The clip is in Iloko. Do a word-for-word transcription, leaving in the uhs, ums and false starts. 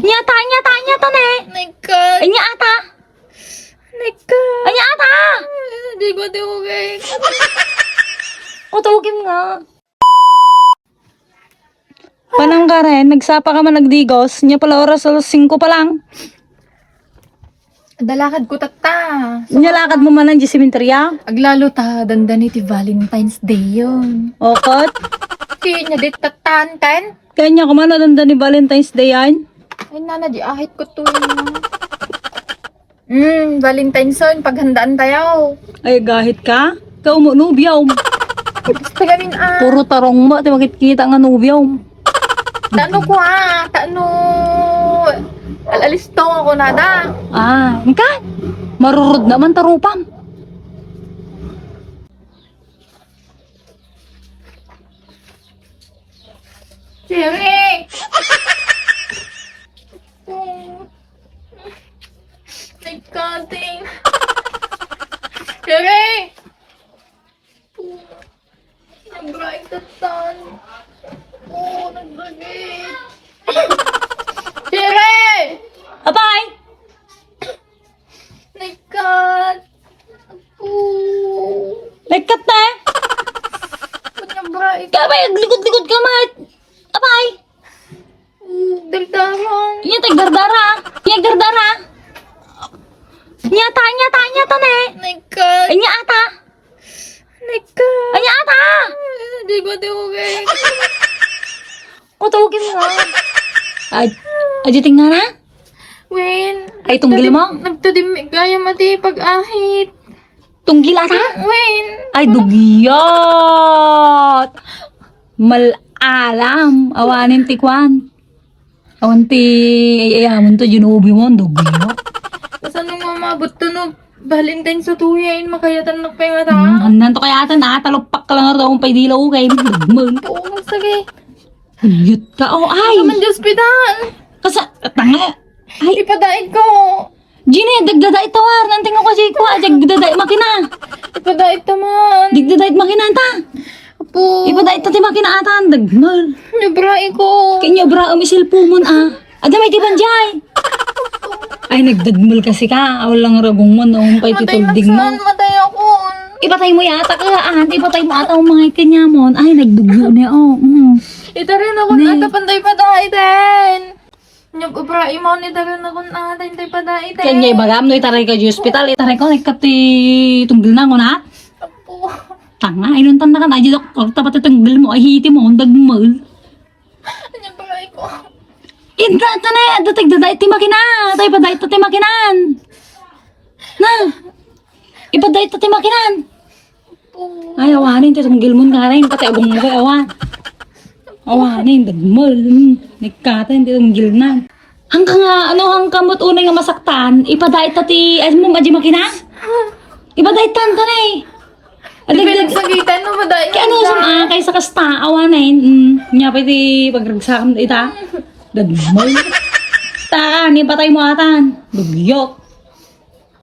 Anya ata, anya ata, anya ata, ne? Nagka. Anya ata? Nagka. Anya ata? Di ko tiugay. Utugim nga. Panang Karen, nagsapa ka man agdigos, nya pala oras alas singko pa lang. Dalakad ko tatta. Nya lakad mo man ang sementerya? Aglalo ta, dandani ti Valentine's Day yun. Okot? Kaya niya dit tattan, kan? Kaya niya kumano dandani Valentine's Day yan? Ay, nana, di ahit ko to yun. Hmm, Valentine's on, paghandaan tayo. Ay, gahit ka? Ikaw mo, nubiyaw. Gusto gamin ah. Puro tarong mo, ti makikita nga nubiyaw. Tano ko ah, tano. Alalisto ako nada. Ah, engka? Marurod naman tarupam. Siri! Nagkating. Siri! Nagbright the sun. Oh, nagbagit. Siri! Apay! Nagkat. Oh. Nagkat na? Nagbright. Kaya ba, naglikod-likod ka, Mat? Apay! Dardaran. Nya ti agdardara. Nya agdardara. Nya ata, nya ata, nya ata, ne? Nagkat. Nya ata. Nagkat. Nya ata. Di ko tiugay. Utugim nga. Ay, adi tingnan na? Wen. Ay, tunggil mo? Nagtudim, nagtudim, gaya mati pag-ahit. Tunggil ata? Wen. Ay, dugyot. Malalam. Awanen ti kwan. Awan ti, ay, ay, amon to, ginubi mo, ang dugyot. Kasano nga mabot to, no? Valentine's sa tuya, in makayatan na pay mata. Hmm, annan to kayatan, ah, talukpak ka lang, ito, kung pay dilaw, kay dagmang. Oo, sige. Dugyot ka, oh, ay. Naman di ospital. Kasa, tanga. Ay. Ipadait ko. Gina, dagdadait tawar. Nanting ako si ko, dagdadait makina. Ipadait ta man. Dagdadait makina ta. Apo. Ipadait ta ti makina atan, dagmal. Nabra ko. Kanya bra, um, isilpumon, ah. Ada may tiban jay. Ay, nagdagmal kasi ka. Aw lang ragong mo, noong pa'y titulding mo. Matay ako. Ipatay mo yata ka, ah. Ipatay mo ata ang mga kanya mo. Ay, nagdugyo niya, oh. Mm. Ita rin ako, natapan tayo pa tayo din. Nyag obra imo ni dagan na kun ata intay pada itay. Kanya ibagam no itaray ka di ospital, itaray ko nagkati tunggil na nguna. Apo. Tanga, inuntan na kan aja doktor, tapat tunggil mo, ay hiti mo, ang dagmal. Anya pala ko. Inda, ito na, datag dadait ti makina, tay padait ti makinan. Na, ipadait ti makinan. Ay, awanin, ti tunggil mo nga rin, pati abong mo kay awan. Awanin, dagmal. Hmm. Nagkatan, ti tunggil na. Hangka nga, ano, hangka mo't unay nga masaktan, ipadait ta ti, ay mo, aji makina? Ipadait ta, anta na eh. Di pinagsakitan mo, madait. Kaya ano, sa, ah, kaysa kasta, awanin. Mm, nya pa iti pagragsakan ita. Dagmal. Taka, ni patay mo atan. Dugyot.